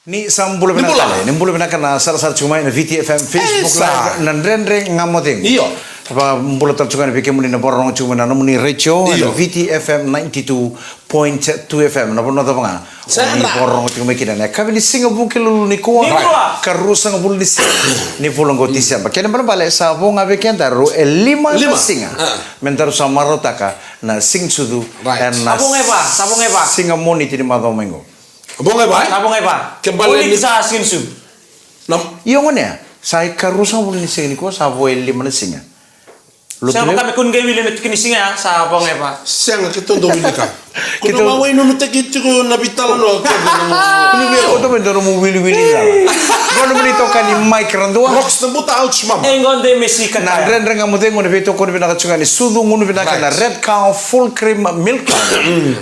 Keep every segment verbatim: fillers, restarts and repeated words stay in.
Ni sa bula vinaka tale, ni bula vinaka na sarasara tiko mai na V T F M Facebook Live, na Dredre Ga Mo Cegu. Io. Vakabula tale tiko ga vei kemuni na vakarorogo tiko mai na nomuni retio, na V T F M ninety-two point two F M, na vanua cava ga o ni vakarorogo tiko mai kina. Na yakavi ni siga Vukelulu nikua, ka ruasagavulu ni siga ni vula oqo Tiseba. Kena ibalebale sa vo ga vei kedaru e lima na siga me daru sa marautaka na siga ni sucu ena siga Moniti ni macawa mai oqo. Sa vo ga e va, e? Sa vo ga e va. Ke bale ni sa siga ni sucu. Io, gone ya. Sa ikarua sagavulu ni siga nikua, sa vo e lima na siga. Lotu levu. Sega vaka me kua ni qai wili na tiki ni siga ya, sa vo ga e va. Sega, keitou dau wili ka. Keitou dau wai nunu teki tiko na vitalanoa kece na. Kua ni via koto me dua nomu wiliwili cala. Dua nomuni itokani Mike Radua. Rocks na buta, ouch mama. E qo de mesi ka. Na Dredre Ga Mo Cegu, na veitokoni vinaka tiko ga ni sucu gunu vinaka na Red Cow Full Cream Milk.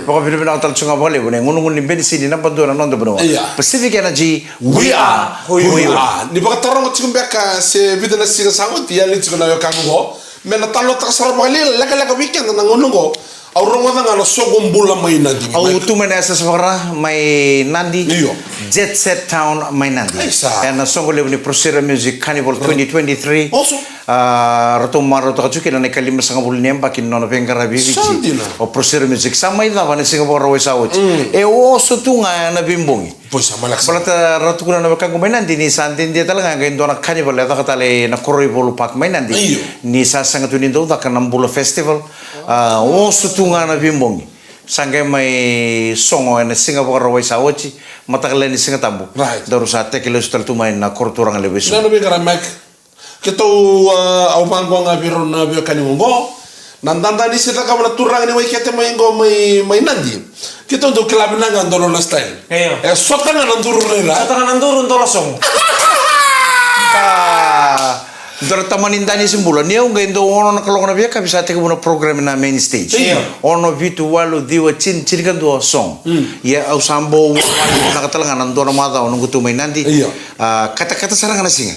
Vakavinavinaka tale tiko ga vakalevu na igunugunu ni benisini naba dua na noda vanua. Io. Pacific Energy, we are who you are. Ni vakataroga tiko beka se vica na siga sa oti, yali tiko na wekaqu qo. Me na talotaka sara vakalekaleka vei keda na gauna qo. Au rogoca ga na soqo bula mai Nadi. Au tu mai na S S Vakara mai Nadi. Io. Jet Set Town mai Nadi. Ena soqo levu ni Prosera Music Carnival twenty twenty-three. Oso. A, ratou marautaka tiko kina na ikalimasagavulu ni yabaki ni nona veiqaravi e Viti. Sa dina. O Prosera Music sa mai cava na siga Vakarauwai sa oti. E oso tu ga na veibogi. Baleta ra tukuna na wekaqu mai Nadi ni sa diadia tale ga qai dua na carnival e caka tale na Koroivolu Park mai Nadi. Io. Ni sa sega tu ni dau caka na Bula Festival. A, oso tu ga na veibogi. Sa qai mai sogo ena siga Vakarauwai sa oti, mataka lailai ni Siga Tabu. Daru sa teke lesu tale tu mai na koro turaga levu e Suva. Keitou, a, au vaqo ga vei rau na veiwekani oqo. Na dada ni se cakava na turaga ni Waikete mai qo mai, mai Nadi. Keitou dau kila vinaka ga dua na style. Io. E sota ga na duru rairai. Sota ga na duru dola sogo. Ka dua na tamani Dani se bula. Ni au qai dau ono na kaloko na veiyakavi sa tekivu na program na main stage. Io. Ono, vitu, walu, ciwa, tini, tinikadua, sogo. Ia au sa bau vinaka tale ga na dua na macawa noqu tu mai Nadi. Io. A, katakata sara ga na siga.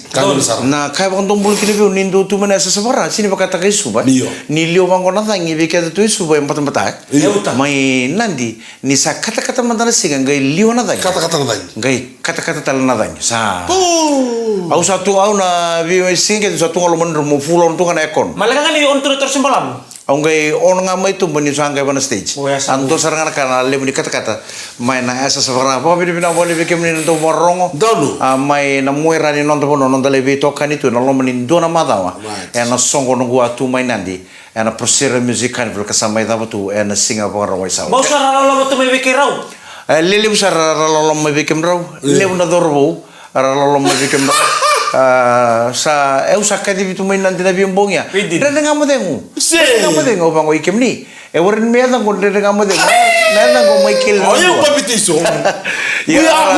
Na ka e vakadomobula kina vei au ni dau tu mai na yasayasa Vakara, sega ni vakataka i Suva. Io. Ni liwa vaqo na cagi vei keda tu i Suva e batabata, e? Io. Mai Nadi, ni sa katakata mada na siga, qai liwa na cagi. Katakata na cagi. Qai katakata tale na cagi. Sa. Au sa tu, au na vei siga kece sa tu ga loma ni rumu, full on tu ga na aircon. Maleka ga ni on tu na toro se balavu. Au qai ono ga mai tuba ni sa qai va na stage. A dua sara ga na ka na levu ni katakata mai na yasayasa Vakara. Vakavinavinaka vakalevu vei kemuni na dau vakarorogo. A, mai na muaira ni noda vanua, noda lai veitokani tu ena loma ni dua na macawa. Ena soqo noqu a tu mai Nadi ena Prosera Music Carnival ka sa mai cava tu ena siga Vakarauwai sa oti. Bau sara loloma tu mai vei keirau. E, lelevu sara ra loloma mai vei kemudrau. Levu na cauravou. Ra loloma vei kemudou. A, sa, au sa kacivi tu mai Nadi na veibogi ya. Dredre Ga Mo Cegu. Dredre Ga Mo Cegu, au vaqo i kemuni. E warai me yaca qo Dredre Ga Mo Cegu. Na yaca qo mai keli na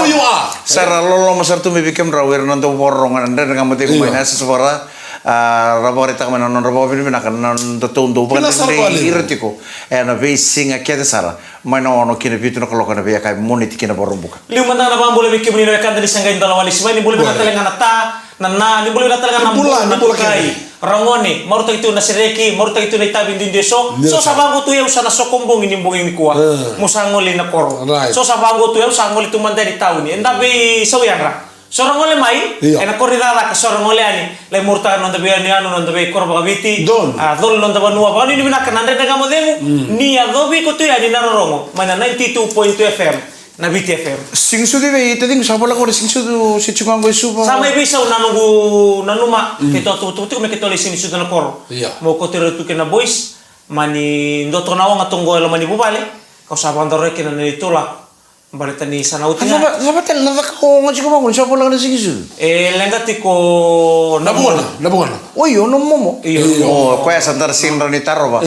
dua. Sa ra loloma sara tu mai vei kemudrau era na dau vakarorogo na Dredre Ga Mo Cegu mai na yasayasa Vakara. A, ra vakaraitaka mai na nodra vakavinavinaka na nodatou dau vakadredrei ira tiko ena veisiga kece sara. Mai na ono ki na vitu na kaloko ena veiyakavi Moniti ki na Vakaraubuka. Liu mada ga na vakabula vei kemuni na wekada ni sa qai dola wale i Siva, ni bula vinaka tale ga na ta, na na, ni bula vinaka tale ga na bula, na bukai. Ragone, marautaki tu na sereki, marautaki tu na itavi duidui eso. So sa vaqo tu au sa na soko bogi ni bogi nikua. Mo sa gole i na koro. So sa vaqo tu au sa gole tu mada i tauni. Eda veisau yadra. So ra gole mai, ena koro ni cakacaka, so ra gole yani, lai marautaka na noda veiyanuyanu, na noda veikoro vakaviti. A, colo na noda vanua, vakanuinui vinaka na Dredre Ga Mo Cegu, ni yacovi iko tu yani na rorogo mai na ninety-two point two F M, na Viti F M. Siga ni sucu vei taciqu, sa voleka qori siga ni sucu se tiko qo i Suva. Sa mai veisau na noqu nanuma, keitou a tukutuku tiko me keitou lai siga ni sucu na koro. Mo kauta ira tu kei na boys, mani dua toka na oga toqo e loma ni vuvale, kau sa vakadaro kina na neitou lako. Baleta ni sa na oti ga. Cava tale na caka o oga tiko vaqo ni sa voleka na siga ni sucu? E leqa tiko na vugona. Na vugona. Oi, o nomu momo? Io. O koya sa dara siga ni rawa ni tarova.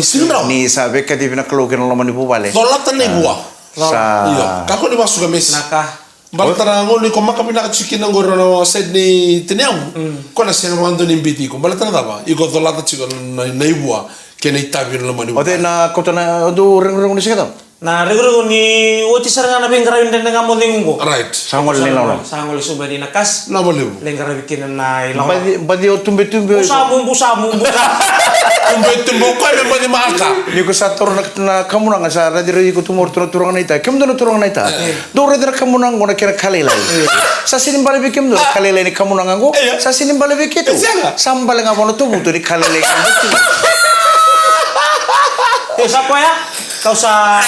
Ni sa veikacivi na Kalou kei na loma ni vuvale. Colata na ivua. Sa. Io. Kakua ni vakasuka mesi. Na ka. Baleta na gauna iko maka vinaka tiko kina qori na side ni tiniyamu. Ko na sega vakadua ni biuti iko. Baleta na cava? Iko colata tiko na, na ivua kei na itavi na loma ni vuvale. O cei na kauta na, o dau reguregu ni siga cava? Na reguregu ni oti sara ga na veiqaravi ni Dredre Ga Mo Cegu qo. Right. Sa gole na ilawalawa. Sa gole sobu yani na kasi. Na valevu. Lai qaravi kina na ilawalawa. Baci, baci o tubetube. Busa mu, busa mu, busa. Tubu e tubu o koya me moce maka. Ni ko sa toro na, na kamunaga, sa raici raici iko tu mai o ratou na turaga naita. Kemudou na turaga naita. Dou raica na kamunaga qo na kena ka lailai. Sa sega ni bale vei kemudou na ka lailai ni kamunaga qo. Sa sega ni bale vei keitou. Sa bale ga vua na tovuto ni ka lailai. Io, sa koya. Kau sa.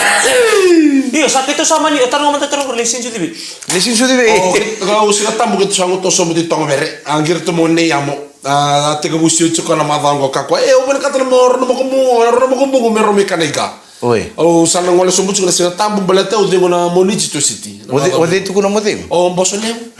Io, sa keitou sa mani, e taro mada taro le sinju divi. Le sinju divi. O, kau Siga Tabu keitou sa gutoso mo ti toga vere. A qiri tu mo nei amo. A, a tekivu sio tiko na macawa qo ka koya. E, au vinakata na mo, rau na makubuqu, rau na makubuqu me rau mai kana ika. Oi. Au sa na gole sobu tiko na Siga Tabu, baleta au cegu na Moniti tu Siti. O cei, o cei tukuna mo cegu? O Boso Levu.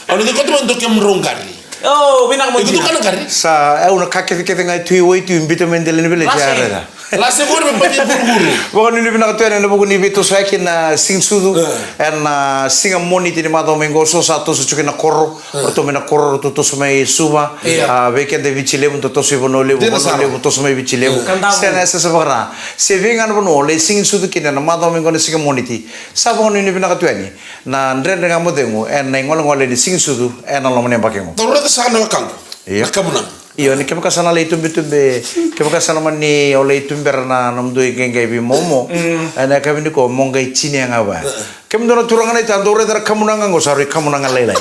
Au na cegu koto mai dua kemudrau qari. O, vinaka mo cegu. Iko tu kana qari? Sa, au na ka kecekece ga tu i wai tu i bita mai dela ni village. Lase. Lase qori me pati vuruvuru. Vakanuinui vinaka tu yani ena vuku ni veitosoyaki na Siga ni Sucu. Ena siga Moniti ni macawa mai qo, so sa toso tiko na koro. Ratou mai na koro, ratou toso mai Suva. Io. A, vei keda i Viti Levu, ratou toso i Vanua Levu, Vanua Levu, toso mai Viti Levu. Sega, e sa, sa vakara. Se vei ga na vanua o lai Siga ni Sucu kina ena macawa mai qo na siga Moniti. Sa vakanuinui vinaka tu yani na Dredre Ga Mo Cegu ena igolegole ni Siga ni Sucu ena loma ni yabaki qo. Dou raica saka na wekaqu. Io. Na kamunaga. Io, ni kevaka sa na lai tubetube, kevaka sa na mani o lai tubera na nomudou iqaiqai veimomo. Ena yakavi nikua mo qai tinia ga vaya. Kemudou na turaga naita, dou raica na kamunaga qo, sa rui kamunaga lailai.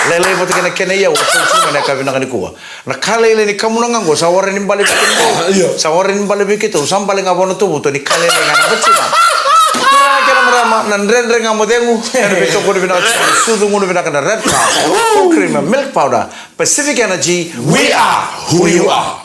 Lailai vata kei na kena iyau, sa tu mai na yakavi vinaka nikua. Na ka lailai ni kamunaga qo, sa warai ni bale vei keitou. Io. Sa warai ni bale vei keitou, sa bale ga vua na tovuto ni ka lailai ga na batina. Turaga kei na marama, na Dredre Ga Mo Cegu, ena veitokoni vinaka, sucu gunu vinaka na Red Cow, full cream milk powder, Pacific Energy, we are who you are.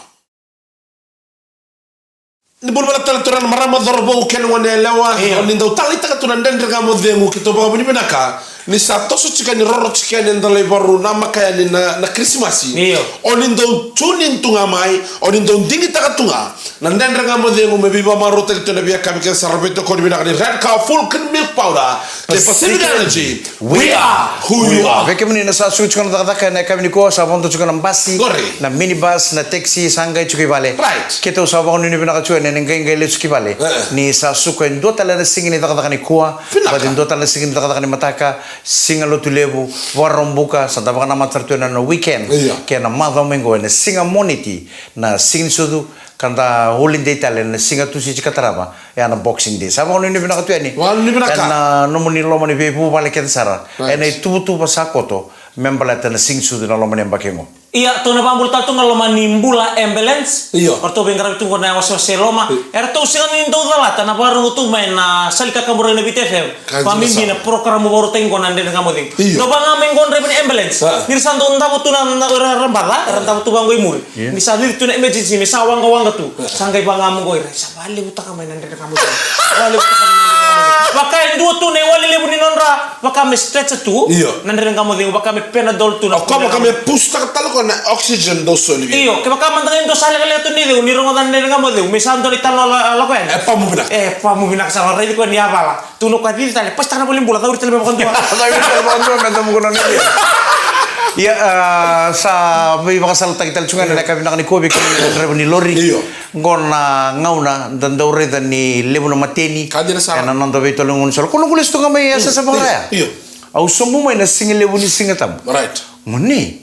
Ni bula vinaka tale turaga na marama, cauravou kei na gone yalewa. Io. O ni dau taleitaka tu na Dredre Ga Mo Cegu, keitou vakavinavinaka ni sa toso tiko yani, roro tiko yani, eda lai vakarau namaka yani na, na Kirisimasi. Io. O ni dau tune in tu ga mai, o ni dau digitaka tu ga na Dredre Ga Mo Cegu, me veivakamarautaki tu ena veiyakavi kece sara, veitokoni vinaka ni Red Cow Full Cream Milk Powder kei Pacific Energy. We are who you are. Vei kemuni na sa suka tiko na cakacaka ena yakavi nikua, sa vodo tiko na basi, qori, na minibus, na taxi, sa qai tiko i vale. Right. Keitou sa vakanuinui vinaka tiko ena qaiqai lesu ki vale. Eh. Ni sa suka e dua tale na siga ni cakacaka nikua. Vinaka. Vata e dua tale na siga ni cakacaka ni mataka, siga Lotulevu, Vakaraubuka, sa da vakanamata sara tu ena weekend. Io. Kei na macawa mai qo ena siga Moniti, na Siga ni Sucu, ka da holiday tale ena siga Tusiti ka tarava. Ya na Boxing Day. Sa vakanuinui vinaka tu yani. Vakanuinui vinaka. Ena nomuni loma ni veivuvale kece sara. Right. Ena ituvatuva sa koto, me baleta na Siga ni Sucu ena loma ni yabaki qo. Ia, tou na vakabula tale tu ga loma ni Bula Ambulance. Io. O ratou veiqaravi tu qo na wasewase e loma. Io. Eratou sega ni dau calata na vakarogo tu mai na sala ni kakaburaki na Viti F M. Ka dina sara. Vakabibi na porokaramu vakarautaki qo na Dredre Ga Mo Cegu. Io. Dau vaka ga mai qo draiva ni ambulance. A. Ni ra sa dau davo tu na, na, era, era baca, era davo tu vaqo i muri. Io. Ni sa cici tu na emergency, me sa waqawaqa tu. A. Sa qai vaka ga mai qo ira, sa vakalevutaka mai na Dredre Ga Mo Cegu. Vakalevutaka mai na Dredre Ga Mo Cegu. Vaka e dua tu na iwali levu ni nodra, vaka me stretcher tu. Io. Na Dredre Ga Mo Cegu, vaka me Panadol tu na. O koya vaka me push-taka tale o koya na oxygen dau soli vei. Io, kevaka mada ga e dua sa lekaleka tu ni cegu, ni rogoca na Dredre Ga Mo Cegu, me sa dua na italanoa la, lako yani. E pamu vinaka. E pamu vinaka sara, raici koya ni yavala. Tukuna o koya cici tale, pasitaka na valenibula, cauri tale mai vakadua. Cauri tale mai vakadua, me da vukuna na. Ia, a, sa veivakasalataki tale tu ga ena yakavi vinaka nikua vei kemuni na draiva ni lori. Io. Qo na gauna da dau raica ni levu na mateni. Ka dina sara. Ena noda veitolo ni gaunisala. Ko na qu lesu tu ga mai, e sa sa vakaraya. Io. Au sobu mai na sigalevu ni Siga Tabu. Right. Gone.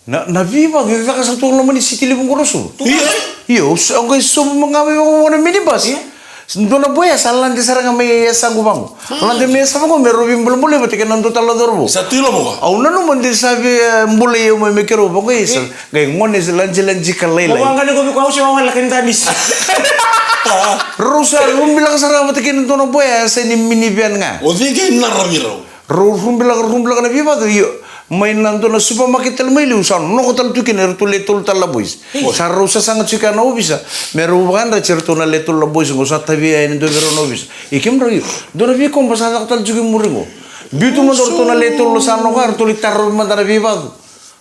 Na, na veivatu e caka sara tu loma ni siti levu qo na Suva. Io. Io, au sa, au qai sobu mai ga mai vaka na minibus. Io. Dua na boy sa lade sara ga mai yasaqu vaqo. Lade mai yasa vaqo me rau veibolebole vata kei na dua tale na cauravou. Sa tu i loma qo. Au nanuma de sa vei, e, bulai au mai me keirau vaqo, e, sa qai gone sa lajilaji ka lailai. Mo waqa ni ko viko au se waqa laka ni danisi. Rau sa rubilaka sara vata kei na dua na boy, e, sa ni minivan ga. O cei qai nara vei rau? Rau rubilaka, rubilaka na veivatu, io. Mai na dua na supermarket tale mai liu, sa noko tale tu kina eratou le tolu tale na boys. Oi. Sa rau sasaga tiko na ovisa. Me rau vakayadrati eratou na le tolu na boys, qo sa tavia yani dua vei rau na ovisa. I kemudrau, io. Dua na veikoba sa caka tale tiko i muri qo. Biu tu mada o ratou na le tolu sa noko, eratou lai tarovi mada na veivatu.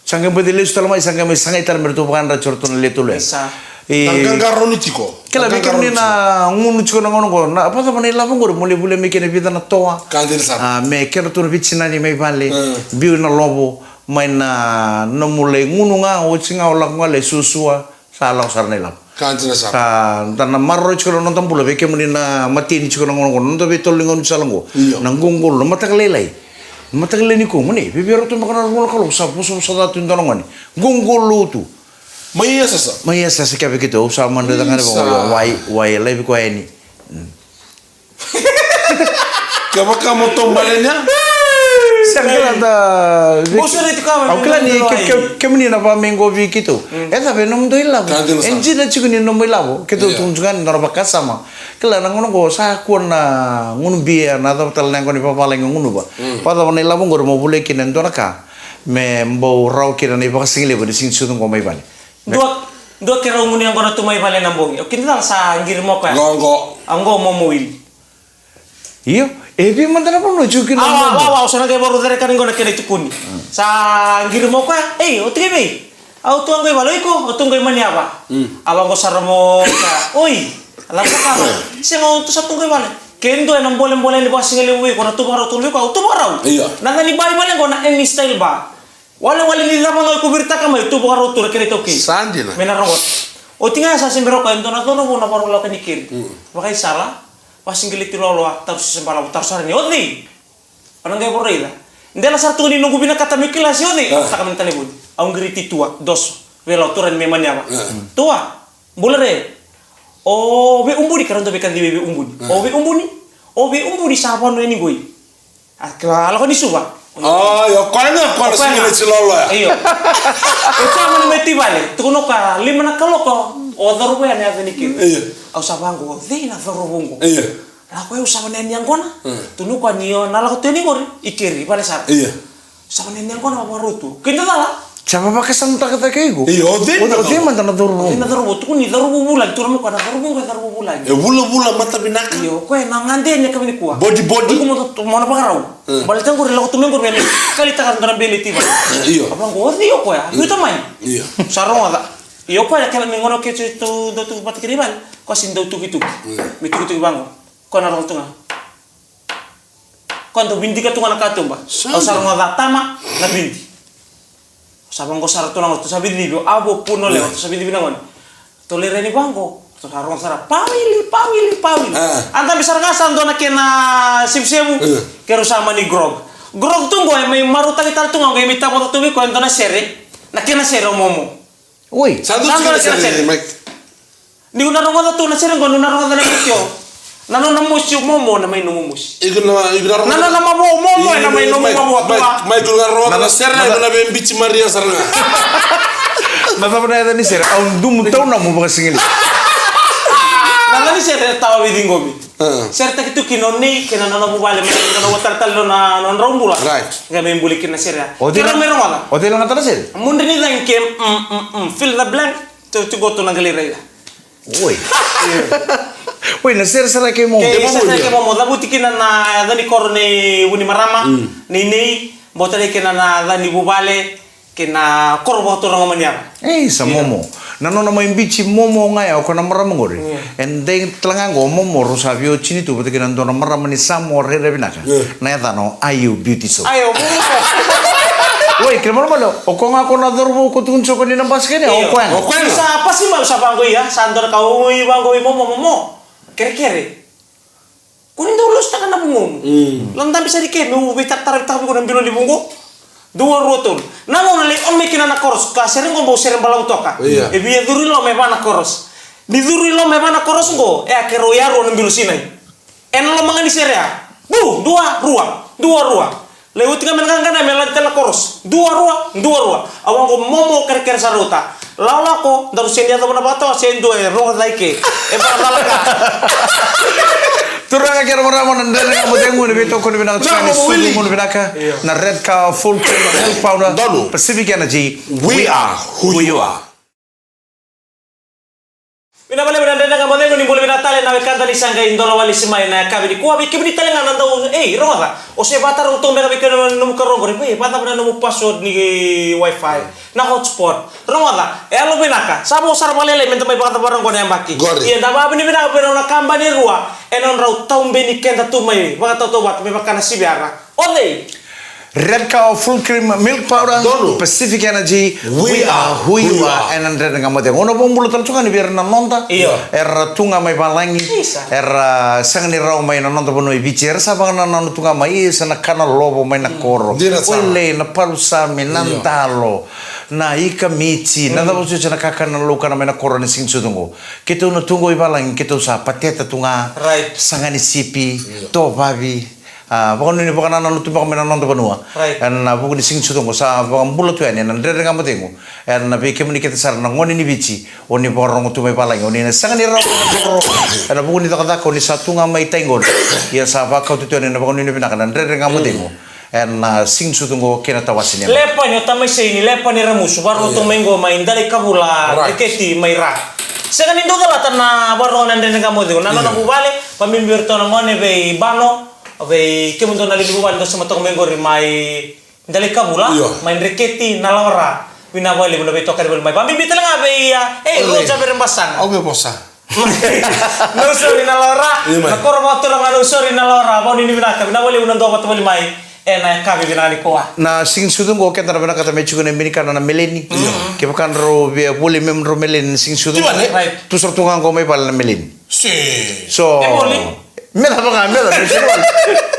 Sa qai baci lesu tale mai, sa qai mai sagai tale me ratou vakayadrati o ratou na le tolu ya. Isa. E, na qaqarauni tiko. Kila vei kemuni na gunu tiko na gauna qo, na vakacava na ilavo qori mo lai volia mai kina e vica na toa. Ka dina sara. A, me kedratou na veitinani mai vale, mm, biu na lovo, mai na nomu lai gunu ga, oti ga o lako ga lai suasua, sa lako sara na ilavo. Ka dina sara. Ka da na maroroi tiko na noda bula, vei kemuni na mateni tiko na gauna qo, noda veitolo ni gaunisala qo. Io. Na qo, qo, na mataka lailai. Mataka lailai nikua, gone, vei, vei ratou beka na rua na kaloko, sa vosavosa ca tu e dua na gone. Qo, qo, lotu. Mai e sasa. Mai e sasa, kevaka keitou sa madrai cake ga ni vaqo, wai, wai e laivi koya yani. Kevaka mo tau bale ni a. Sa kila da. Au kila ni kemuni na vamei qo vei keitou. E cava e nomudou ilavo? E dina tiko ni nomu ilavo. Keitou tukuna tiko ga ni nona vakasama. Kila na gauna qo sa kua na gunu bia, na cava tale na yaqona ni vavalagi o gunuva. Vakacava na ilavo qori mo volai kina e dua na ka me bau rawa kina na ivakasigalevu ni sega ni sucu qo mai vale. Dua, dua keirau gunu yaqona tu mai vale na bogi. O kina cala sa qiri mo koya. Qo, qo. A qo mo mo wili. Io, e vei mada na vanua e tiko kina na bogi. Awa, awa, awa, au sa na qai vakarau cereka ni qo na kena itukuni. Sa qiri mo koya, ei, o tu qai vei? Au tu qai vale, o iko, o tu qai mani ava. A vaqo sara mo koya, oi, a lako sara. Sega, o tu sa tu qai vale. Ke dua ena bolebole ni vakasigalevu vei iko na tu vakarau tu vei koya, au tu vakarau. Io. Na cani bai vale qo na any style bar. Walewale ni cava ga o iko viritaka mai, tu vakarau tu na kena itaukei. Sa dina. Me na rogoca. Oti ga ya sa se bera o koya e dua na cauravou na vakarau lako ni keri. Vakaisala, vakasigileti loaloa, taru sese balavu, taru sara ni o cei. O na qai vakarau raica. Dela sara tu ga ni noqu vinakata meu kila se o cei. Au taka mai na talevoni. Au qiriti Tua, Doso. Veilau, turaga ni mai Maniava. Tua, bula re. O Veiubuni, keirau dau veikacivi e Veiubuni. O Veiubuni. O Veiubuni sa vanua yani qoi. A kila, a lako ni Suva. A, io, koya ga, koya na sigileti loaloa ya. Io. E sa mani mai tu i vale, tukuna o koya lima na kaloko, o cauravou ya na yaca ni keri. Io. Au sa vaqo, o cei na cauravou qo? Io. Lako, au sa vanua yani yaqona. Tukuna o koya ni o na lako tu yani qori, i keri, i vale sara. Io. Sa vanua yani yaqona, vakarau tu. Keda cala. Sa vakasamataka cake o iko. Io, o cei mada na cauravou? O cei mada na cauravou? O cei na cauravou? Tukuni cauravou vulagi, tukuna mai o koya na cauravou qo e cauravou vulagi. E vulavula matavinaka. Io, o koya na gade ni yakavi nikua. Body, body. Iko mo na vakarau. Baleta qori lako tu mai qori me kalitaka dua na beleti vale. Io. A vaqo, o cei o koya? Biuta mai. Io. Sa rogoca. Io, o koya na kena me gauna keitou dau tu vata kina i vale. Koya sega ni dau tukituki. Me tukituki vaqo. Koya na rogo tu ga. Koya dau vidika tu ga na katuba. Au sa rogoca tama na vidi. Au sa vaqo sara tu na gone, tou sa vicivi, au vo puno lewa, tou sa vicivi na gone. Tou lai rai ni vaqo, tou sa rogo sara, pawili, pawili, pawili. A dabe sara ga sa dua na kena sevusevu, keirau sa mani grog. Grog tu qo e mai marautaki tale tu ga qo e mai tavoca tu vei koya e dua na sere, na kena sere o Momo. Oi. Sa dua na kena sere. Niu na rogoca tu na sere qo, niu na rogoca na mai tio. Na nona mosi o Momo na mai nomu mosi. Iko na, iko na rogoca. Na nona mavoa o Momo na mai nomu mavoa. Mai, iko na rogoca na sere, iko na veibici Maria sara ga. Na cava na yaca ni sere? Au dumu tau na mu vakasigili. Na yaca ni sere, tawa veici qomi. Sere taki tu kina o Nei kei na nona vuvale, mai na nona talatala, nona, nona drau bula. Right. Qai mai buli kina na sere ya. O cei la, keirau mai rogoca. O cei la gata na sere? Mudre ni cagi ke, mm, mm, mm, fill the blank. Tou tiko tu na qai lai raica. Oi. Oi, na sere sara kei Momo. Kei sere sara kei Momo. Cavuti kina na yaca ni koro nei Vunimarama, nei Nei, bau talei kina na yaca ni vuvale, kei na koro vakaturaga o Maniava. Ei, sa Momo. Na nona mai bici Momo ga ya, o koya na marama qori. E dei tale ga qo o Momo, rau sa via otini tu vata kei na dua na marama ni Samoa rairai vinaka. Na yacana o Ayu Beauty Soap. Ayu, Momo. Oi, kena marama leo, o koya ga ko na cauravou ko tukuni tiko ni na basika ni, o koya ga. O koya ga. Sa pasi mai, sa vaqo ia, sa dua na ka, oi, vaqo i Momo, Momo. Kerekere. Ko ni dau lositaka na vugomu. Lako dabe sara i ke, meu veitaratara vei iko na bilo levu qo. Dua, rua, tolu. Na gauna lai on mai kina na koros, ka sere qo bau sere balavu toka. E via curu i loma e va na koros. Ni curu i loma e va na koros qo, e a keirau yarua na bilo sinai. Ena loma ga ni sere ya. Bu, dua, rua, dua, rua. Lai oti ga me na qaqana me lade tale na koros. Dua, rua, dua, rua. Au vaqo, Momo, kerekere sara, rauta. Lakolako, daru sega ni yacova na vakatawa, se dua e rogoca i ke. E vakacalaka. Turaga kei na marama, na Dredre Ga Mo Cegu ni veitokoni vinaka tiko ni sucu gunu vinaka. Na Red Car, Full Cream, na Milk Powder, Pacific Energy. We are who you are. Vinaka vakalevu na Dredre Ga Mo Cegu, ni bula vinaka tale na wekada ni sa qai dola walesi mai na yakavi nikua. Vei kemuni tale ga na dau, ei, rogoca. O se vakataroga tu beka vei kemuni na nomu karua qori, vei, vakacava na nomu password ni wifi, na hotspot. Rogoca, e yalo vinaka. Sa vo sara vakalailai meda mai vakacavara qo na yabaki. Ia da vakavinavinaka vei rau na kabani e rua ena nodrau taubeni keda tu mai vakatautauvata me vaka na siviyara. O cei? Red Cow Full Cream Milk Powder, Donu. Pacific Energy, We are who you are. Ena Dredre Ga Mo Cegu. Au na vakabula tale tu ga ni vei ira na noda. Io. Era tu ga mai valagi. Isa. Era sega ni rawa mai na noda vanua i Viti. Era sa vakanananu tu ga mai, isa, na kana lovo mai na koro. Dina sara. Wele, na palusami, na Io. dalo, na ika miti, na cava soti na kakana laukana mai na koro ena siga ni sucu oqo. Keitou na tu oqo i valagi, keitou sa pateta tu ga. Right. Saga ni sipi, Io. tovavi. A, vakanuinui vakanananu tu beka mai na noda vanua. Right. Ena vuku ni siga ni sucu oqo sa vakabula tu yani ena Dredre Ga Mo Cegu. Ena vei kemuni kece sara na gone ni Viti, o ni vakarogo tu mai valagi, o ni na sega ni rawa. Ena vuku ni cakacaka, o ni sa tu ga mai tai qori. Ia sa vakauta tu yani ena vakanuinui vinaka na Dredre Ga Mo Cegu. Ena siga ni sucu oqo kei na tawase ni yagona. Lepani o Tamai Saini, Lepani Ramusu, vakarogo tu mai qo mai Dalaikavula, Right. Reketi mai Ra. Sega ni dau calata na vakarogo na Dredre Ga Mo Cegu. Na nona vuvale, vakabibi vei iratou na gone vei Bano, vei kemudou na lewe ni vuvale dou sema toka mai qori mai Dalaikavula, Io. mai Reketi, Nalawara. Vinaka vakalevu na veitokani voli mai. Vakabibi tale ga vei, a, ei, Oi. Roja Verebasaga. Au via vosa. Nausori Nalawara. Io, mai. Na koro vakaturaga Nausori Nalawara. Vakanuinui vinaka, vinaka vakalevu na dua vata voli mai ena yakavi vinaka nikua. Na siga ni sucu oqo keda na vinakata me tiko na binikana na meleni. Io. Kevaka drau via voli me drau meleni na siga ni sucu oqo. Io, mai. Right. Tu sara tu ga oqo mai vale na meleni. Si. So, E voli? Meca vaka, meca, meca, meca.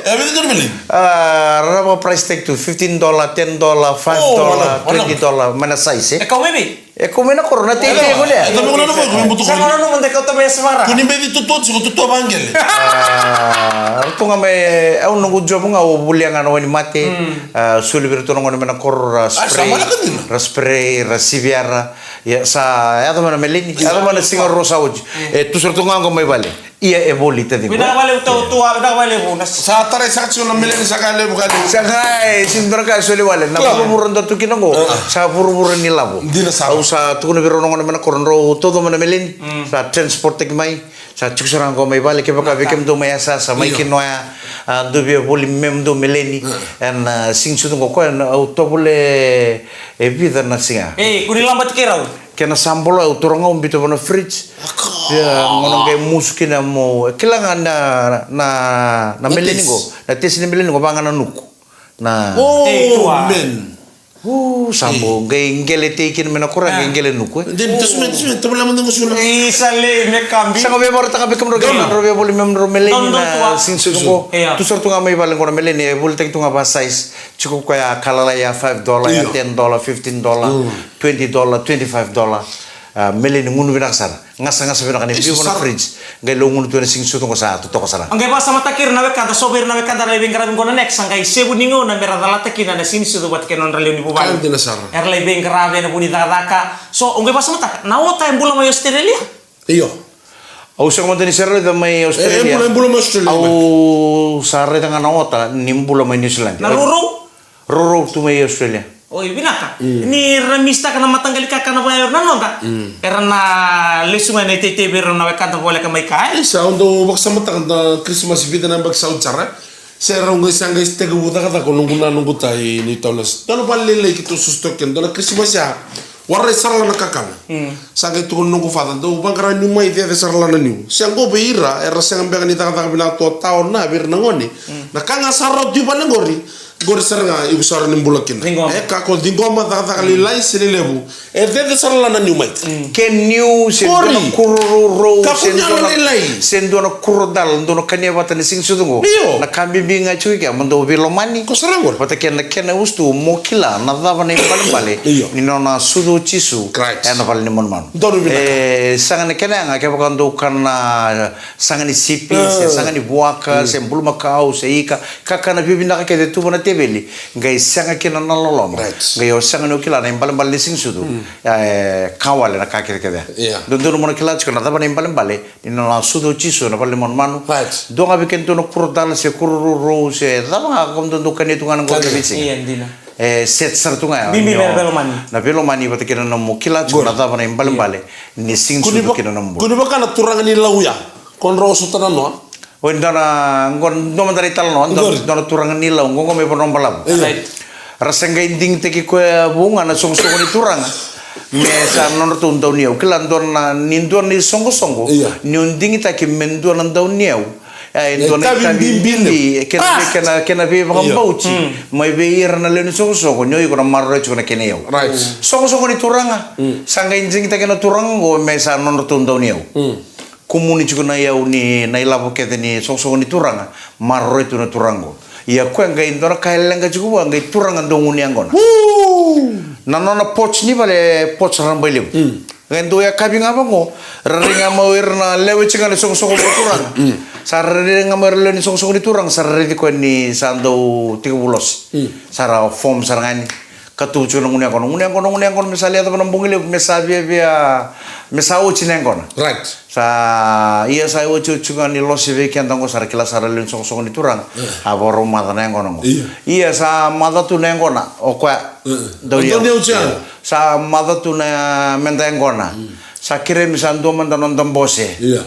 E vica dua na meleni? A, ra vaka price tag tu, fifteen dollar, ten dollar, five dollar, Oh, wala, wala. twenty dollar, mai na size, e? E kau mai vei? E kau mai na koro, na teitei ko lea. E tau mai ko na nako, ko mai butuka. Sa ko na nako, de kau tau mai e savara. Ko ni beci tutua, tiko tutua vaqele. A, ratou ga mai, au noqu job ga, au volia ga na wainimate, Mm. a, soli vei ratou na gone mai na koro, ra A, sa spray, mala ka dina. ra spray, ra sivia ra. Ia, sa yaco mai na meleni, yaco mai na siga rua sa oti. Mm. E, tu sara tu ga oqo mai vale. Ia e voli tacaqu. Vinaka vakalevu tau tua, vinaka vakalevu na s- Sa tarai saka tiko na meleni saka levu ka levu. Sa qai, sega ni dua na ka e soli wale. Na Io. vuravura dau tu kina oqo, Ah. sa vuravura ni lavo. Dina sara. Au sa tukuna vei rau na gone mai na koro, drau taucoko mai na meleni. Mm. Sa transport taki mai. Sa tiko sara oqo mai vale, kevaka vei kemudou mai yasayasa, mai Io. kina oya, a, dou via voli me dou meleni. Mm. Ena, a, siga ni sucu oqo koya, na, au tovolea e vica na siga. Ei, ko ni labati kei rau. Kena sa bolo, au toro ga au biuta vua na fridge. Aka. Ia, gauna qai musu kina mo, e kila ga na, na, na Na meleni tesi. qo. Na tesi ni meleni qo, vaka ga na nuku. Na Oh, Ei, tua. man. U, sa bau qai qele tei kina mai na koro, Ah. qai qele nuku, e. Dei, tasu mai, tasu mai, tasu mai, tasu mai. Isa le, me kabi. Sa qai via vakaraitaka vei kemudrau Donu. kemudrau via voli me kemudrau meleni Donu, donu, na tua. siga ni sucu qo. Ia. Tu sara tu ga mai vale qo na meleni, e volitaki tu ga va size. Tiko koya ka lalai ya five dollar, ya Io. ten dollar, fifteen dollar, Mm. twenty dollar, twenty-five dollar. A, meleni gunu vinaka sara. Gasagasa vinaka ni Isi biu vua na sara. fridge. Qai lau gunu tu ena siga ni sucu qo sa totoka sara. Qai vakasamataki ira na wekada, so vei ira na wekada era lai veiqaravi qo na next, sa qai sevu ni gauna me ra calata kina na siga ni sucu vata kei na nodra lewe ni vuvale. Ka dina sara. Era lai veiqaravi ena vuku ni cakacaka. So, au qai vakasamataka, na ota e bula mai Australia? Io. Au sega mada ni sa raica mai Australia. E, e bula, e bula mai Australia. Au sa raica ga na ota ni bula mai New Zealand. Na rourou? Rourou tu mai Australia. Oi, vinaka. Mm. Ni ra misitaka na mataqali kakana vaya era na noda. Mm. Era na lesu ga na iteitei vei ira na wekada voleka mai kea, e? Isa, au dau vakasamataka na Kirisimasi vica na yabaki sa oti sara. Se rau qai sa qai tekivu cakacaka o noqu na noqu ta i Newtown. Dua na vale lailai keitou susu toka kina, dua na Kirisimasi ya. Warai sara la na kakana. Mm. Sa qai tukuna noqu father, dou vaqara niu mai cece sara la na niu. Se qo vei ira, era sega beka ni cakacaka vinaka tu o taona vei ira na gone. Mm. Na ka ga sa rauti vale qori, qori sara ga, iko sara ni bula kina. Ciqoma. E, ka ko ciqoma cakacaka lailai se lelevu. E cece sara la na niu mai. Mm. Ke niu, se dua na kuro rourou, se dua na, se dua na kuro dal, dua na kania vata ni siga ni sucu qo. Io. Na ka bibi ga e tiko i kea, mo dou veilomani. Ko sara qori. Vata kei na kena usutu, mo kila na cava na ibalebale. Io. Ni nona sucu o Jisu. Christ. Ena vale ni manumanu. Donu vinaka. E, saga na kena yaga, kevaka dou kana saga ni sipi, se saga ni vuaka, se bulumakau, se ika, kakana vivinaka kece tu vua na teveli, qai sega kina na loloma. Right. Qai o sega ni o kila na ibalebale ni siga ni sucu. Mm. E, ka wale na ka kecekece. Yeah. Dodonu mo na kila tiko na cava na ibalebale ni nona sucu o Jisu ena vale ni manumanu. Right. Dua ga vei kemudou na kuro dala se kuro rourou se cava ga ko dodonu kania tu ga na qori na veisiga. Ia, dina. E set sara tu ga ya. Bibi me veilomani. Na veilomani vata kei na nomu kila tiko na cava na ibalebale ni siga ni sucu kina nomu bula. Kua ni vaka na turaga ni Lau ya. Ko drau sota na noa. Oi, dua na, qo, dua mada na italanoa, dua, dua na turaga ni Lau, qo, qo mai Vanuabalavu. Io. Right. Ra sa qai digitaki koya vou ga na soqosoqo ni turaga. Me sa nodratou dauniyau. Kila dua na, ni dua na isoqosoqo. Io. Ni o digitaki me dua na dauniyau. E, e dua na itavi bibi, kena, kena, kena veivakabauti mai vei ira na lewe ni soqosoqo, ni o iko na maroroya tiko na kena iyau. Soqosoqo ni turaga, sa qai jigitaki na turaga oqo me sa nodratou dauniyau. Kumuni tiko na iyau ni na ilavo kece ni soqosoqo ni turaga, maroroya tu na turaga oqo. Ia koya qai dua na ka e leqa tiko vua, qai turaga dau gunu yaqona. Na nona porch ni vale, porch rabailevu. Qai dau yakavi ga vaqo, ra rai ga mai o ira na lewe tiko ga ni soqosoqo vakaturaga. Sa ra rai ga mai o ira na lewe ni soqosoqo ni turaga, sa ra raici koya ni sa dau tekivu losi. Sa ra form sara ga yani. Ka tu tiko na gunu yaqona, gunu yaqona, gunu yaqona, me sa lai yacova na bogi levu, me sa viavia, me sa oti na yaqona. Sa, ia sa oti, oti tiko ga ni losi vei keda oqo, sa ra kila sara lewe ni soqosoqo ni turaga. A vakarau maca na yaqona oqo. Ia sa maca tu na yaqona o koya. Dau ni au. Sa maca tu na meda yaqona. Sa kerei me sa dua mada noda bose. Ia.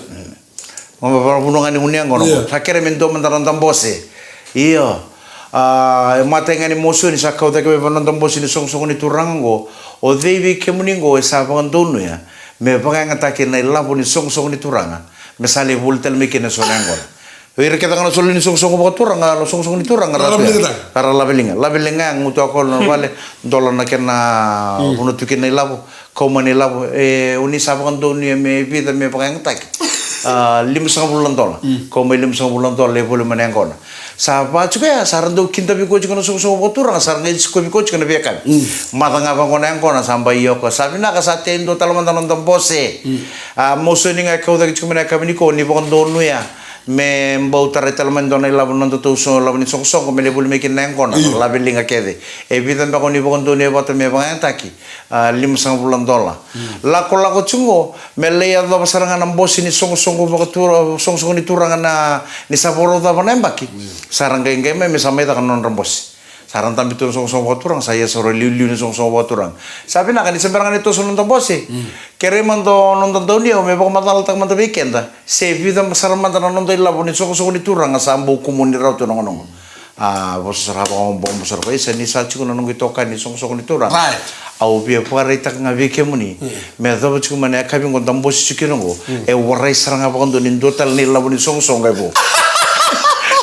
Vakavanua ga ni gunu yaqona oqo. Sa kerei me dua mada noda bose. Io. A, e matai ga ni mosoni sa kau cake mai vua noda bose ni soqosoqo ni turaga oqo. O cei vei kemuni oqo e sa vakadonuya me vakayagataki na ilavo ni soqosoqo ni turaga, me sa lai voli tale mai kina eso na yaqona. O ira kece ga na soli ni soqosoqo vakaturaga, na soqosoqo ni turaga, ra laveliga. Ra laveliga. Laveliga, gutu a kola na vale, dola na kena vanua tu kina na ilavo, kau mai na ilavo, e, o ni sa vakadonuya me vica me vakayagataki. A, limasagavulu na dola. Kau mai limasagavulu na dola, e voli mai na yaqona. Sa va tiko ya, sa ra dau kidavi koya tiko na soqosoqo vakaturaga, sa ra qai sikovi koya tiko na veiyakavi. Maca ga vaqo na yaqona, sa bai io koya. Sa vinaka, sa tei dua tale mada noda bose. A, mosoni ga e kau cake tiko mai na yakavi nikua, ni vakadonuya me bau tarai tale mai dua na ilavo na nodatou so, ilavo ni soqosoqo, me lai voli mai kina na yaqona, laveliga kece. E vica beka o ni vakadonuya vata me vakayagataki? A, limasagavulu na dola. Lakolako tiko qo, me lai yacova sara ga na bose ni soqosoqo vakatura, soqosoqo ni turaga na, ni sa vakarau cava na yabaki. Sa ra qai qai mai, me sa mai caka na nodra bose. Sa ra dabe tu na soqosoqo vakaturaga, sa ia sa rau liuliu na soqosoqo vakaturaga. Sa vinaka ni se bera ga ni toso na noda bose. Kerei mada o noda dauniyau me vakamacalataka mada vei keda se vica sara mada na noda ilavo ni soqosoqo ni turaga sa bau kumuni rawa tu na gauna oqo. A, vosa sara vakaoqo, vosa sara vakaisa, ni sa tiko na noqu itokani ni soqosoqo ni turaga. Au via vakaraitaka ga vei kemuni. Me yacova tiko mai na yakavi oqo da bose tiko kina oqo. E warai sara ga vakadua ni dua tale na ilavo ni soqosoqo e vo.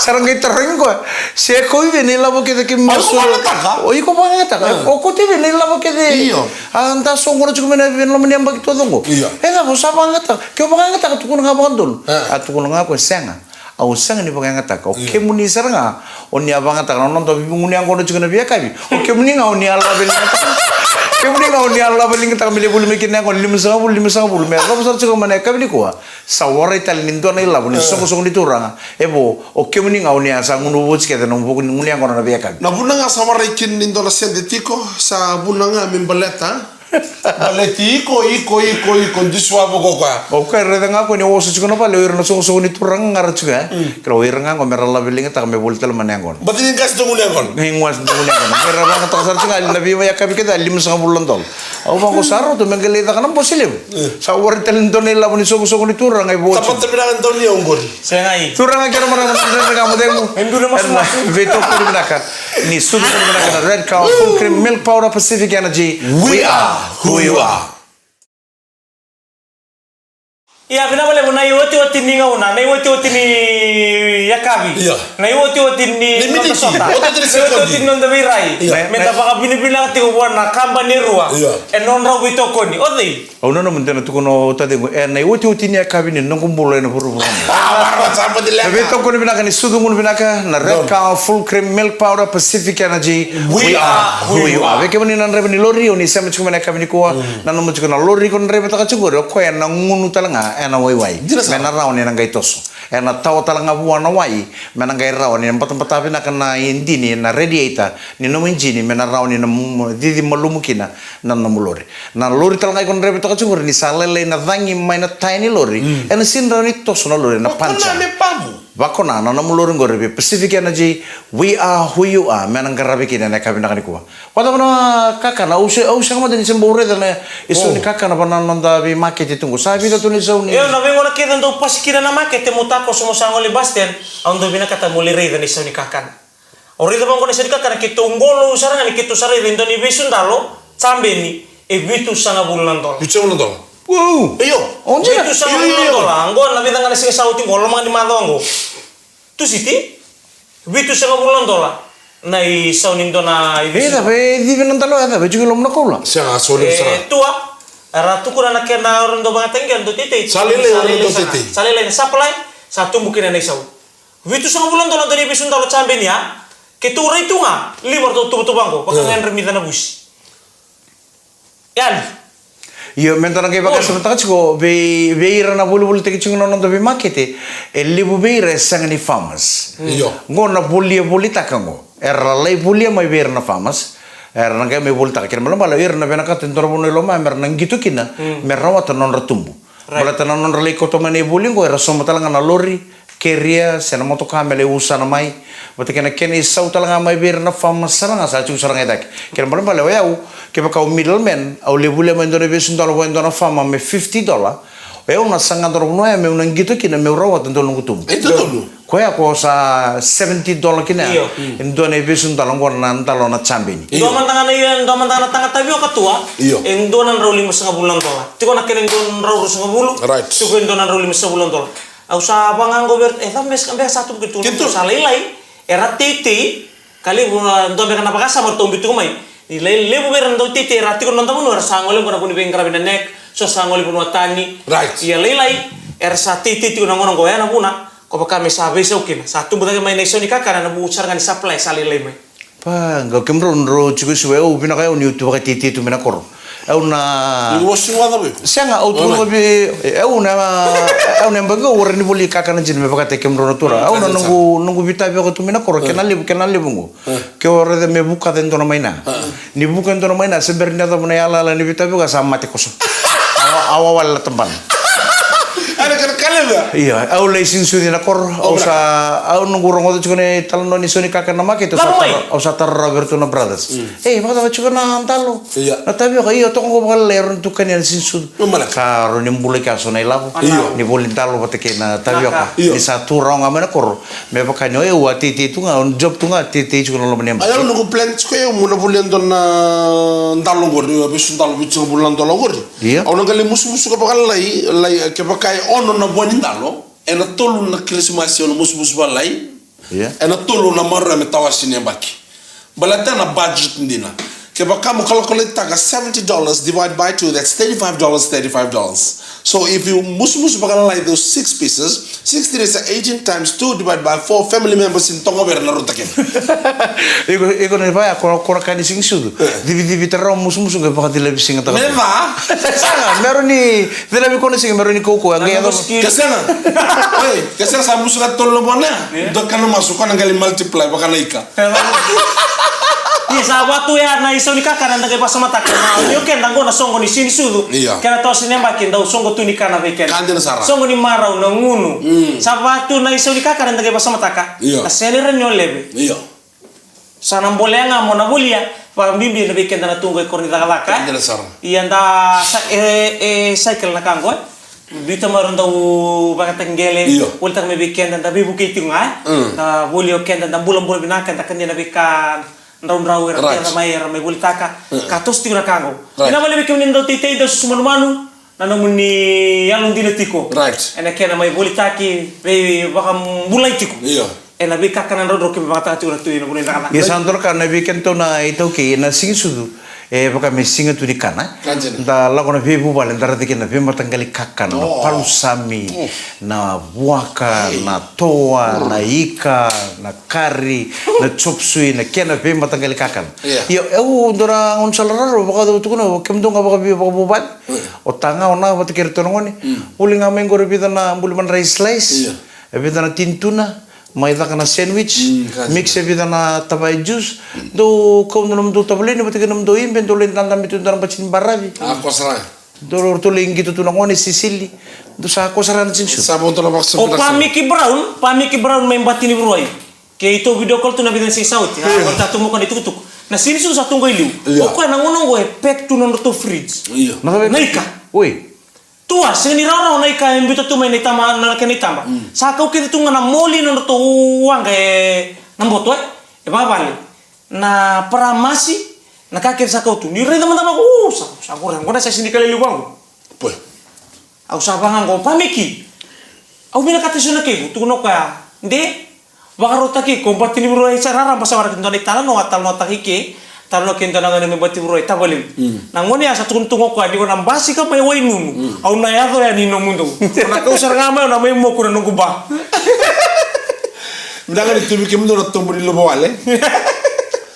Sa ra qai tarogi koya se kau i vei na ilavo kece keimami soli. O iko vakayagataka. O koti vei na ilavo kece. Io. A, da soqona tiko mai na loma ni yabaki taucoko. Io. E cava o sa vakayagataka? Ke o vakayagataka, tukuna ga vakadodonu. A, tukuna ga koya, sega. Au sega ni vakayagataka. O kemuni sara ga o ni a vakayagataka na noda veivugu ni yaqona tiko na veiyakavi. O kemuni ga o ni a laveligataka. Kemuni ga o ni a laveligataka me lai voli mai kina na yaqona, limasagavulu, limasagavulu. Me yacova sara tiko mai na yakavi nikua. Sa warai tale ni dua na ilavo ni soqosoqo ni turaga e vo. O kemuni ga o ni a sa gunu voti kece na vuku ni gunu yaqona na veiyakavi. Na vuna ga sa warai kina ni dua na sede tiko, sa vuna ga me baleta. Baleti iko, iko, iko, iko, dusi wavoka o koya. O koya raica ga o koya ni oso tiko na vale, o ira na soqosoqo ni turaga ga ra tiko ya. Kila o ira ga oqo me ra laveligataka me voli tale mai na yaqona. Baleti ni qasi dogo na yaqona. Ni qasi dogo na yaqona. Me ra vakayagataka sara tiko ga na veiyakavi kece, limasagavulu na dola. Au vaqo sa rauta me qai lai caka na bose levu. Sa warai tale ni dua na ilavo ni soqosoqo ni turaga e vo. Tapata vinaka ni dauniyau oqori. Sega i. Turaga kei na marama, na dredre ga mo cegu. E dua na masumasu. Veitokoni vinaka. Ni sucu vinaka na Red Cow Full Cream Milk Powder, Pacific Energy. We are who you are. Ia, vinaka vakalevu na iotioti ni gauna, na iotioti ni yakavi. Ia. Na iotioti ni noda sota. Na iotioti ni noda veirai. Ia. Me da vakavinavinaka tiko vua na kabani e rua. Ia. E nodrau veitokoni. O cei? Au nanuma ni da na tukuna o taciqu, e na iotioti ni yakavi ni noqu bula ena vuravura. Na veitokoni vinaka ni sucu gunu vinaka, na Red Cow Full Cream Milk Powder, Pacific Energy. We are who you are. Vei kemuni na draiva ni lori, o ni sema tiko mai na yakavi nikua, nanuma tiko na lori ko na draivataka tiko qori, o koya na gunu tale ga ena waiwai. Me na rawa ni na qai toso. Ena tawa tale ga vua na wai, me na qai rawa ni na batabata vinaka na idini, na radiator ni nomu ijini, me na rawa ni na cici malumu kina na nomu lori. Na lori tale ga iko na draivataka tiko qori, ni sa lailai na cagi mai na taya ni lori, ena sega ni rawa ni toso na lori, na puncture. Vakona na nomu lori qori vei Pacific Energy. We are who you are. Me na qaravi kina ena yakavi vinaka nikua. Vacava na kakana, au se, au sega mada ni se bau raica na isau ni kakana va na noda veimakete tu qo. Sa vica tu na isau ni. Io, na veigauna kece dau pasi kina na makete, mo takoso mo sa gole bus stand, au dau vinakata mo lai raica na isau ni kakana. Au raica vaqo na isau ni kakana, keitou qolou sara ga ni keitou sa raica e dua na iveisudalo, jabeni, e vitusagavulu na dola. Vitusagavulu na dola. Wow. Io. Vitusagavulu na dola. Qo na vica ga na siga sa oti qo, loma ga ni macawa qo. Tusiti, vitusagavulu na dola na isau ni dua na ivesu. E cava, e civi na dalo, e cava, e tiko i loma na koula? Sega, a soli sara. E tua, era tukuna na kena o ratou dau vakayagataki qo, dau teitei. Sa lailai, sa lailai, sa lailai na supply, sa tubu kina na isau. Vitusagavulu na dola dua na ivesu dalo jabeni ya, keitou rai tu ga, lima ratou tuvatuva qo, vaka ga e dra mica na vusi. Yali. Io, me da na qai vakasamataka tiko, vei, vei ira na volivolitaki tiko na noda veimakete, e levu vei ira e sega ni farmers. Io. Qo na volia volitaka qo. Era lai volia mai vei ira na farmers. Era na qai mai volitaka. Kena ibalebale, o ira na vinakata e dua na vanua i loma, me ra na qito kina, me rawata na nodra tubu. Right. Baleta na nodra lai kauta mai na ivoli qo, era sauma tale ga na lori, keria, se na motoka me lai usana mai. Vata kei na kena isau tale ga mai vei ira na farmers sara ga, sa tiko sara ga i cake. Kena ibalebale o yau, kevaka au middleman, au lai volia mai e dua na ivesu dalo vua e dua na farmer me fifty dollar. O yau na saga dua na vanua ya meu na qito kina meu rawata dua na noqu tubu. E totonu. Koya ko sa seventy dollar kina ya. Io. E dua na ivesu dalo qo na dalo na jabeni. Io. Dua mada ga na, io, dua mada ga na taga tavioka, tua. Io. E dua na drau limasagavulu na dola. Tiko na kena e dua na drau ruasagavulu. Right. Tiko e dua na drau limasagavulu na dola. Au sa vaka ga qo vei ira, e cava beka sa tubu keitou? Keitou sa lailai, era teitei, ka levu na dua beka na vakasama ratou biuta tiko mai. Ni lai levu vei ira na dau teitei, era tiko na noda vanua, era sa gole qo na vanua ni veiqaravi na neck, so sa gole vanua tani. Right. Ia lailai, era sa teitei tiko na gauna qo, ya na vuna, ko vaka me sa veisau kina. Sa tubu cake mai na isau ni kakana ena vuku sara ga ni supply sa lailai mai. Pa, qo kemudrau, drau tiko e Suva, au vinaka au niu tu vakateitei tu mai na koro. Au na... Ni wasi wada vei. Sega, au tu vaka vei, au na, au na yabaki qo au rawa ni voli kakana dina me vakataki kemudrau na turaga. Au na noqu, noqu veitavioka tu mai na koro, kena levu, kena levu qo. Ke o raica me vuka e dua na maina. Ni vuka e dua na maina, se bera ni yacova na yalayala ni veitavioka, sa mate koso. Au, au a wale na tabana. Ana kana kalewa. Ia, au lai sinisucu na koro, au sa, au noqu rogoca tiko na italanoa ni sau ni kakana na makete, au sa tara, au sa tara rawa vei iratou na brothers. Ei, vakacava tiko na dalo? Ia. Na tavioka, io, toka qo vakalailai, e rawa ni tu kania na sinisucu. Sa rawa ni bula kea so na ilavo. Io. Ni voli dalo vata kei na tavioka. Io. Ni sa tu rawa ga mai na koro. Me vaka ni o yau a teitei tu ga, au job tu ga, teitei tiko na loma ni yabaki. A yau noqu plan tiko yau meu na volia e dua na dalo qori, vesu dalo, vitusagavulu na dola qori. Ia. Au na qai lai musumusuka vakalailai, lai, kevaka e ono na vua ni dalo, ena tolu na Kirisimasi au na musumusu vakalailai. Ia. Ena tolu na maroroi me tawasi na yabaki. Baleta na budget dina. Kevaka mo calculate-taka seventy dollars divide by two, that's thirty-five dollars, thirty-five dollars. So if you musumusu vakalailai those six pieces, sixty days are eighteen times two divided by four family members in Tonga vei ira na rauta kina. Iko, iko na vaya, ko, ko na ka ni sigisucu. Eh. Civi, civi tara musumusu qai vakacila vei siga taka. Me va. Sega, me rawa ni cila vei ko na siga, me rawa ni kaukaua. Qai yaco. Ke sega. Oi, ke sega sa musu ka tolu na vona. Eh. Dua kana masu, ko na qai multiply vaka na ika. Ia sa vatu ya na isau ni kakana da qai vakasamataka. Na, o keda qo na soqo ni sinisucu. Ia. Kena toso ni yabaki dau soqo tu ni kana vei keda. Ka dina sara. Soqo ni marau, na gunu. Mm. Sa vatu na isau ni kakana da qai vakasamataka. Ia. Na sele ra ni o leve. Ia. Sa na bolea ga mo na volia. Vakabibi na vei keda na tu qo e koro ni cakacaka. Ka dina sara. Ia da sa, e, e, cycle na ka qo, e. Biuta mai ra dau vakataki qele, io, volitaka mai vei keda, da veivukei tiko ga, e? Mm. Da voli o keda, da bulabula vinaka, da kania na veika draudrau era, right, tara mai, era mai volitaka. Mm. Ka toso tiko na ka qo. Right. Vinaka vakalevu vei kemuni na dau teitei, dau susu manumanu, na nomuni yalodina tiko. Right. Ena kena mai volitaki, veivakabulai tiko. Io. Ena veikakana draudrau keimami vakataka tiko na Tui ena vanua ni cakacaka. Ia sa dua na ka na vei kedatou na iTaukei, na siga ni sucu, e vaka me siga tu ni kana. Ka dina. Da lako na veivuvale, da raica kina na veimataqali kakana, na, oh, palusami, oh, na vuaka, hey, na toa, oh, na ika, na kari, na chop suey, na kena veimataqali kakana. Ia. Ia, e, au dua na gaunisala rarau, vakacava tukuna, kemudou ga vakavi-, vakavuvale. Ia. O taga, o na vata kei iratou na gone. Mm. Voli ga mai qori e vica na buli madrai slice. Ia. E vica na tini tuna. Mai caka na sandwich, mm, ka dina, mix e vica na tavaya juice. Dou kauta na nomudou tavaleni vata kei na nomudou ibe, dou lai dadabe tu e dua na bati ni baravi. A, ko sara. Dou, ratou lai qito tu na gone, sisili. Dou sa ko sara na siga ni sucu. Sa vo dou na vakasama. O Pa Miki Brown, Pa Miki Brown mai Bati ni Vuruai. Keitou video call tu na vica na siga sa oti. Io. A, o ta tu mo ko na itukutuku. Na siga ni sucu sa tu qo i liu. Io. O koya na gauna qo e pack tu na nodratou fridge. Io. Na ika. Oi. Tua, sega ni rawarawa na ika e biuta tu mai na itaba, na kena itaba. Mm. Sa kau kece tu ga na moli na nodratou waqa e na boto, e, e vakavale. Na paramasi, na ka kece sa kau tu. Ni raica mada vaqo, u, sa, sa qori, qo na sa sega ni ka lelevu vaqo. Poi. Au sa vaqo, Pa Miki. Au vinakata eso na keivu, tukuna o koya, de, Vakarautaki iko, bati ni vurua e sa raraba sa vara ki dua na italanoa, talanoataki ke, talanoa ke dua na gone me bati vurua e tavalevu. Na gone ya sa tukuna tu ga o koya ni ko na basika mai Wainunu, au na yaco yani i nomudou. Ko na kau sara ga mai, au na mai moku na noqu ba. Vinaka ni tu vei kemudou na tobu ni luvawale.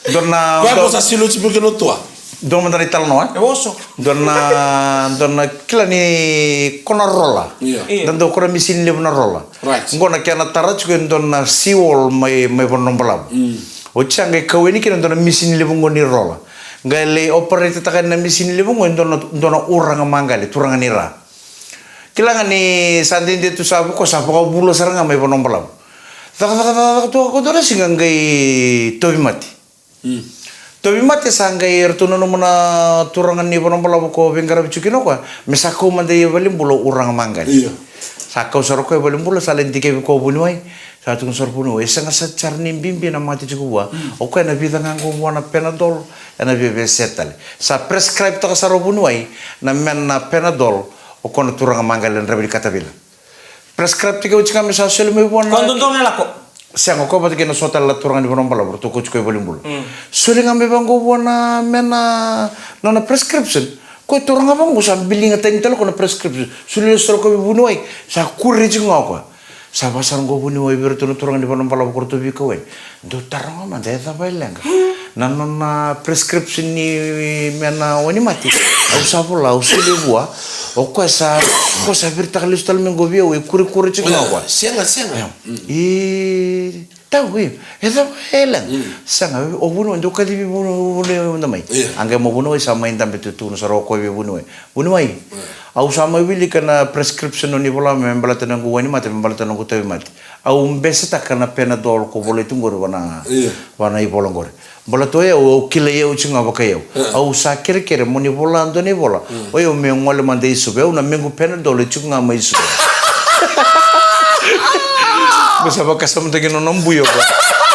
Dua na, koya ko dua sa siluci vei kemudou tua. Dua mada na italanoa. E oso. Dua na, dua na kila ni ko na rola. Io. Io. Da dau ko na misini levu na rola. Right. Qo na kena tara tiko e dua na seawall mai, mai Vanuabalavu. Oti sa qai kau yani kina dua na misini levu qo ni rola. Qai lai operate-taka na misini levu qo e dua na, dua na uraga maqali, turaga ni ra. Kila ga ni sa dede tu sa vako, sa vakavula sara ga mai Vanuabalavu. Caka, caka, caka, caka tu ko dua na siga qai tauvimate. Tauvimate sa qai ratou nanuma na turaga ni Vanuabalavu ko veiqaravi tiko kina o koya me sa kau mada i valenibula o uraga maqali. Io. Sa kau sara o koya i valenibula, sa lai dikevi koya o vuniwai. Sa tukuna sara o vuniwai, e sega sara ni bibi na mate tiko vua. O koya ena vica ga qo vua na Panadol, ena viavia se tale. Sa prescribe-taka sara o vuniwai na mena na Panadol, o koya na turaga maqali na Dravinikatavila. Prescribe-taki oti ga me sa soli mai vua na. Koya dodonu ga e lako. Sega, o koya vata kei na so tale na turaga ni Vanuabalavu, ratou kauti koya i valenibula. Soli ga mai vaqo vua na mena, nona prescription. Koya turaga vaqo sa biliga tani tale o koya na prescription. Soli lesu tale o koya vei vuniwai, sa kuri tiko ga o koya. Sa vakasara qo vuniwai vei iratou na turaga ni Vanuabalavu ko ratou veikau yani. Dou taroga mada e cava e leqa na nona prescription ni mena wainimate. Au sa vola, au solia vua. O koya sa, o koya sa viritaka lesu tale mai qo vei au, e kurikuri tiko ga o koya. Sega, sega. E tau, e, e cava e leqa? Sega, o vuniwai, dou kacivi vuniwai mada mai. A qai mai o vuniwai, sa mai dabe tu, tukuna sara o koya vei vuniwai. Vuniwai, au sa mai wilika na prescription o ni vola me baleta na noqu wainimate, me baleta na noqu tauvimate. Au besetaka na Panadol ko volai tu qori vana, vana ivola qori. Baleta o yau, au kilai au tiko ga vakai au. Au sa kerekere mo ni vola dua na ivola. O yau meu gole mada i Suva, au na mequ Panadol e tiko ga mai Suva. Ko sa vakasamataki na nona bui o koya.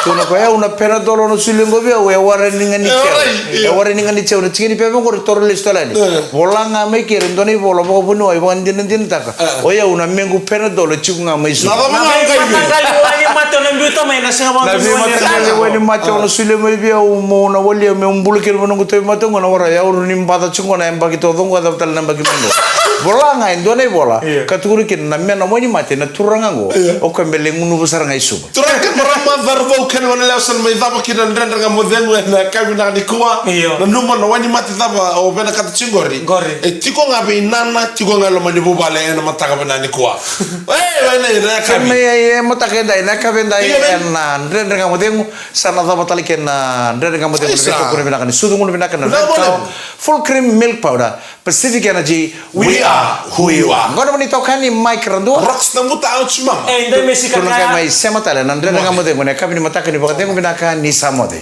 Tukuna o koya, e, au na Panadol o na solia qo vei au, e wara ni ga ni keu. E wara ni ga ni keu, na tiki ni pepa qori toro lesu tale yani. Vola ga mai keri dua na ivola vakavuniwai, vakadinadinataka. O yau na mequ Panadol e tiko ga mai Suva. Na cava ga o qai vei? Na veimataqali wainimate o na biuta mai, na sega vakavuniwai. Na veimataqali wainimate o na solia mai vei au, mo na walia, meu bula kina vua noqu tauvimate qo, na wara, e yauru ni baca tiko qo na yabaki taucoko, a cava tale na yabaki mai qo. Vola ga e dua na ivola ka tukuni kina na mena wainimate na turaga qo, o koya me lai gunuva sara ga i Suva. Turaga kei na marama, cauravou kei na goneyalewa, sa na mai cava kina na Dredre Ga Mo Cegu ena yakavi vinaka nikua. Io. Nanuma na wainimate cava o vinakata tiko qori. Qori. E tiko ga vei nana, tiko ga e loma ni vuvale ena mataka vinaka nikua. E, wainimate ena yakavi. Kena, e, e mataka edai, ena yakavi edai, io, ena Dredre Ga Mo Cegu, sa na cava tale kina na Dredre Ga Mo Cegu, na veitokoni vinaka ni sucu gunu vinaka na Red Cow, full cream milk powder. Pacific Energy, we are who you are. Qo na nomuni itokani Mike Radua. Rocks na muta au tsimama. E, dai me sika kaya. Tukuna ga mai sema tale na Dredre Ga Mo Cegu ena yakavi ni mataka ni vakacegu vinaka ni sa moce.